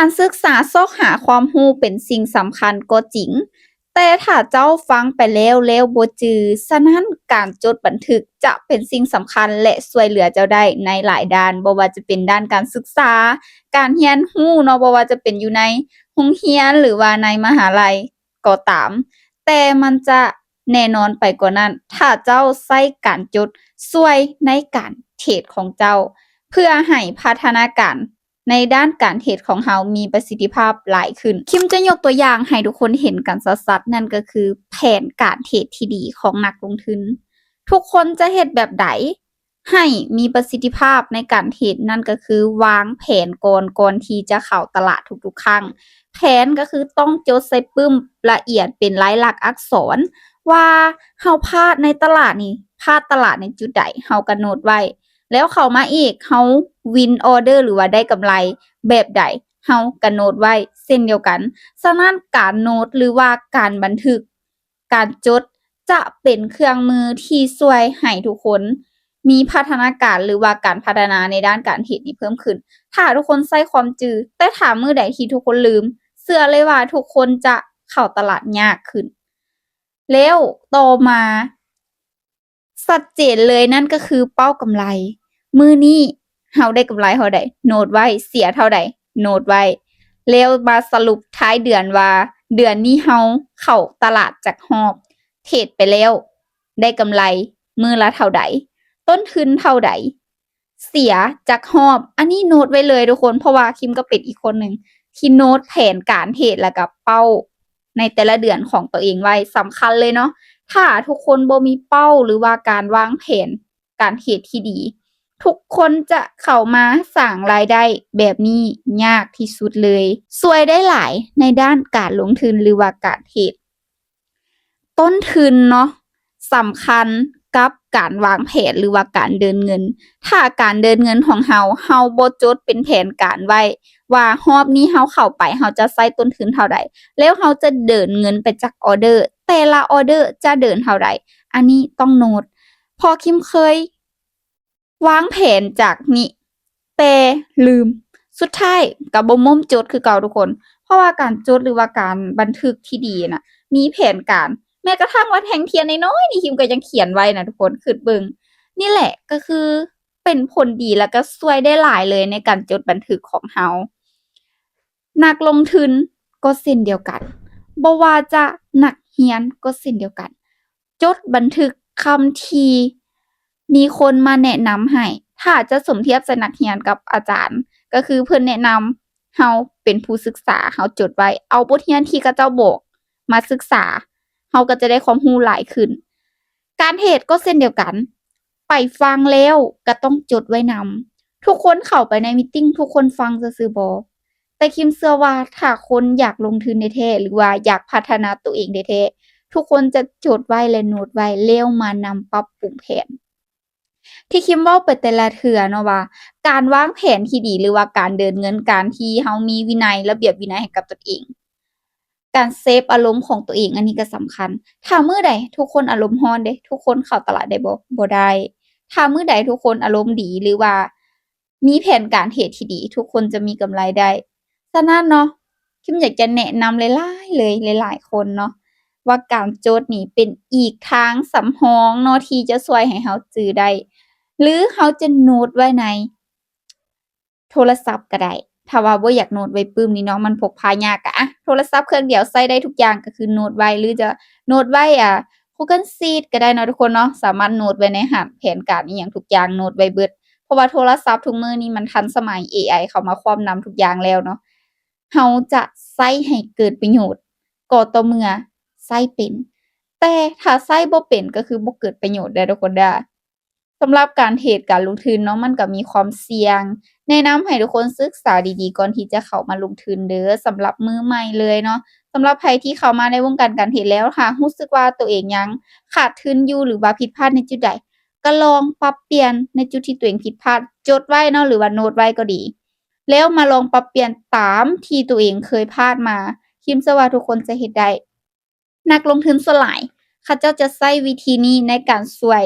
ການສຶກສາຊອກຫາຄວາມຮູ້ເປັນສິ່ງສຳຄັນກໍຈິງ, ແຕ່ຖ້າເຈົ້າຟັງໄປແລ້ວ ແລ້ວບໍ່ຈື່, ສະນັ້ນການຈົດບັນທຶກຈະເປັນສິ່ງສຳຄັນ ແລະ ຊ່ວຍເຫຼືອເຈົ້າໄດ້ໃນຫຼາຍດ້ານ, ບໍ່ວ່າຈະເປັນດ້ານການສຶກສາ, ການຮຽນຮູ້ເນາະ, ບໍ່ວ່າຈະເປັນຢູ່ໃນໂຮງຮຽນ ຫຼືວ່າໃນມະຫາໄລກໍຕາມ, ແຕ່ມັນຈະແນ່ນອນໄປກວ່ານັ້ນ ຖ້າເຈົ້າໃຊ້ການຈົດຊ່ວຍໃນການເທຣດຂອງເຈົ້າ ເພື່ອໃຫ້ພັດທະນາການ ໃນດ້ານການເທຣດຂອງເຮົາມີປະສິດທິພາບຫຼາຍຂຶ້ນ. ຄິມຈະຍົກຕົວຢ່າງໃຫ້ທຸກຄົນເຫັນກັນຊັດໆ, ນັ້ນກໍຄືແຜນການເທຣດທີ່ດີຂອງນັກລົງທຶນ. ທຸກຄົນຈະເຮັດແບບໃດໃຫ້ມີປະສິດທິພາບໃນການເທຣດ? ນັ້ນກໍຄືວາງແຜນກ່ອນ, ກ່ອນທີ່ຈະເຂົ້າຕະຫຼາດທຸກໆຄັ້ງ. ແຜນກໍຄືຕ້ອງຈົດໃສ່ປຶ້ມລະອຽດເປັນລາຍລັກອັກສອນ ວ່າເຮົາພາດໃນຕະຫຼາດນີ້, ພາດຕະຫຼາດໃນຈຸດໃດ, ເຮົາກໍໂນດໄວ້. ແລ້ວເຂົ້າມາອີກ ເຮົາວິນອໍເດີ ຫຼືວ່າໄດ້ກຳໄລແບບໃດ ເຮົາກໍໂນດໄວ້ເຊັ່ນດຽວກັນ. ສະນັ້ນການໂນດ ຫຼືວ່າການບັນທຶກ, ການຈົດ ຈະເປັນເຄື່ອງມືທີ່ຊ່ວຍໃຫ້ທຸກຄົນມີພັດທະນາການ ຫຼືວ່າການພັດທະນາໃນດ້ານການເທຣດນີ້ເພີ່ມຂຶ້ນ ຖ້າທຸກຄົນໃຊ້ຄວາມຈື່. ແຕ່ຖ້າມື້ໃດທີ່ທຸກຄົນລືມ, ເຊື່ອເລີຍວ່າທຸກຄົນຈະເຂົ້າຕະຫຼາດຍາກຂຶ້ນ. ແລ້ວຕໍ່ມາ ຊັດເຈນເລີຍ, ນັ້ນກໍຄືເປົ້າກຳໄລ. ມື້ນີ້ເຮົາໄດ້ກຳໄລເທົ່າໃດ? ໂນດໄວ້. ເສຍເທົ່າໃດ? ໂນດໄວ້. ແລ້ວມາສະຫຼຸບທ້າຍເດືອນວ່າ ເດືອນນີ້ເຮົາເຂົ້າຕະຫຼາດຈັກຮອບ, ເທຣດໄປແລ້ວໄດ້ກຳໄລມື້ລະເທົ່າໃດ? ຕົ້ນທຶນເທົ່າໃດ? ເສຍຈັກຮອບ? ອັນນີ້ໂນດໄວ້ເລີຍທຸກຄົນ, ເພາະວ່າຄິມກໍເປັນອີກຄົນໜຶ່ງທີ່ໂນດແຜນການເທຣດ ແລ້ວກໍເປົ້າໃນແຕ່ລະເດືອນຂອງຕົວເອງໄວ້. ສຳຄັນເລີຍເນາະ, ຖ້າທຸກຄົນບໍ່ມີເປົ້າ ຫຼືວ່າການວາງແຜນການເທຣດທີ່ດີ, ທຸກຄົນຈະເຂົ້າມາສ້າງລາຍໄດ້ແບບນີ້ຍາກທີ່ສຸດເລີຍ. ຊ່ວຍໄດ້ຫຼາຍໃນດ້ານການລົງທຶນ ຫຼືວ່າການເທຣດ. ຕົ້ນທຶນເນາະ ສຳຄັນກັບການວາງແຜນ ຫຼືວ່າການເດີນເງິນ. ຖ້າການເດີນເງິນຂອງເຮົາ, ເຮົາບໍ່ຈົດເປັນແຜນການໄວ້ວ່າຮອບນີ້ເຮົາເຂົ້າໄປ ເຮົາຈະໃຊ້ຕົ້ນທຶນເທົ່າໃດ, ແລ້ວເຮົາຈະເດີນເງິນໄປຈັກອໍເດີ, ແຕ່ລະອໍເດີຈະເດີນເທົ່າໃດ, ອັນນີ້ຕ້ອງໂນດ. ເພາະຄິມເຄີຍ ວາງແຜນຈາກນີ້ ແຕ່ລືມ, ສຸດທ້າຍກໍບໍ່ໝົ້ມຈົດຄືເກົ່າທຸກຄົນ. ເພາະວ່າການຈົດ ຫຼືວ່າການບັນທຶກທີ່ດີນະ ມີແຜນການ, ແມ້ກະທັ່ງວ່າແທ່ງທຽນນ້ອຍໆນີ້ ຄິມກໍຍັງຂຽນໄວ້ນະທຸກຄົນ, ຄິດເບິ່ງ. ນີ້ແຫຼະກໍຄືເປັນຜົນດີ ແລ້ວກໍຊ່ວຍໄດ້ຫຼາຍເລີຍໃນການຈົດບັນທຶກຂອງເຮົາ. ນັກລົງທຶນກໍເຊັ່ນດຽວກັນ, ບໍ່ວ່າຈະນັກຮຽນກໍເຊັ່ນດຽວກັນ. ຈົດບັນທຶກຄຳທີ່ມີຄົນມາແນະນຳໃຫ້. ຖ້າຈະສົມທຽບໃສ່ນັກຮຽນກັບອາຈານ, ກໍຄືເພິ່ນແນະນຳເຮົາເປັນຜູ້ສຶກສາ, ເຮົາຈົດໄວ້, ເອົາບົດຮຽນທີ່ເຂົາເຈົ້າບອກມາສຶກສາ, ເຮົາກໍຈະໄດ້ຄວາມຮູ້ຫຼາຍຂຶ້ນ. ການເທດກໍເຊັ່ນດຽວກັນ, ໄປຟັງແລ້ວກໍຕ້ອງຈົດໄວ້ນຳ. ທຸກຄົນເຂົ້າໄປໃນມີດຕິງ, ທຸກຄົນຟັງຊື່ໆບໍ? ແຕ່ຄິມເຊື່ອວ່າຖ້າຄົນຢາກລົງທຶນແທ້ໆ ຫຼືວ່າຢາກພັດທະນາຕົວເອງແທ້ໆ, ທຸກຄົນຈະຈົດໄວ້ ແລະ ໂນດໄວ້ ແລ້ວມານຳປັບປຸງແຜນ. ທີ່ຄິມເວົ້າໄປແຕ່ລະເທື່ອເນາະວ່າ ການວາງແຜນທີ່ດີ ຫຼືວ່າການເດີນເງິນ, ການທີ່ເຮົາມີວິໄນ, ລະບຽບວິໄນໃຫ້ກັບຕົນເອງ, ການເຊຟອາລົມຂອງຕົວເອງ, ອັນນີ້ກໍສຳຄັນ. ຖ້າມື້ໃດທຸກຄົນອາລົມຮ້ອນເດ້, ທຸກຄົນເຂົ້າຕະຫຼາດໄດ້ບໍ່? ບໍ່ໄດ້. ຖ້າມື້ໃດທຸກຄົນອາລົມດີ ຫຼືວ່າ ມີແຜນການເທດທີ່ດີ, ທຸກຄົນຈະມີກຳໄລໄດ້. ສະນັ້ນເນາະ, ຄິມຢາກຈະແນະນຳຫຼາຍໆເລີຍ, ຫຼາຍໆຄົນເນາະ, ວ່າການຈົດນີ້ເປັນອີກທາງສຳຮອງເນາະ ທີ່ຈະຊ່ວຍໃຫ້ເຮົາຈື່ໄດ້ ຫຼືເຮົາຈະໂນດໄວ້ໃນໂທລະສັບກໍໄດ້. ຖ້າວ່າບໍ່ຢາກໂນດໄວ້ປຶ້ມນີ້ເນາະ, ມັນພົກພາຍາກ, ກະ ອະ ໂທລະສັບເຄື່ອງດຽວໃຊ້ໄດ້ທຸກຢ່າງ, ກໍຄືໂນດໄວ້ ຫຼືຈະໂນດໄວ້ ອາ Google Sheet ກໍໄດ້ເນາະທຸກຄົນເນາະ, ສາມາດໂນດໄວ້ໃນຫັ້ນ, ແຜນການອີ່ຫຍັງທຸກຢ່າງໂນດໄວ້ເບິດ. ເພາະວ່າໂທລະສັບທຸກມື້ນີ້ມັນທັນສະໄໝ, ເອໄອ ເຂົ້າມາຄວບນຳທຸກຢ່າງແລ້ວເນາະ. ເຮົາຈະໃຊ້ໃຫ້ເກີດປະໂຫຍດກໍຕໍ່ເມື່ອໃຊ້ເປັນ, ແຕ່ຖ້າໃຊ້ບໍ່ເປັນກໍຄືບໍ່ເກີດປະໂຫຍດເດີທຸກຄົນເດີ. ສຳລັບການເທດການລົງທຶນເນາະ, ມັນກໍມີຄວາມສ່ຽງ. ແນະນຳໃຫ້ທຸກຄົນສຶກສາດີໆກ່ອນທີ່ຈະເຂົ້າມາລົງທຶນເດີ, ສຳລັບມືໃໝ່ເລີຍເນາະ. ສຳລັບໃຜທີ່ເຂົ້າມາໃນວົງການການເທດແລ້ວ, ຫາກຮູ້ສຶກວ່າຕົວເອງຍັງຂາດທຶນຢູ່ ຫຼືວ່າຜິດພາດໃນຈຸດໃດ, ກໍລອງປັບປ່ຽນໃນຈຸດທີ່ຕົວເອງຜິດພາດ, ຈົດໄວ້ເນາະ ຫຼືວ່າໂນດໄວ້ກໍດີ, ແລ້ວມາລອງປັບປ່ຽນຕາມທີ່ຕົວເອງເຄີຍພາດມາ. ຄິມເຊື່ອວ່າທຸກຄົນຈະເຮັດໄດ້. ນັກລົງທຶນສ່ວນຫຼາຍ ເຂົາເຈົ້າຈະໃຊ້ວິທີນີ້ໃນການຊ່ວຍ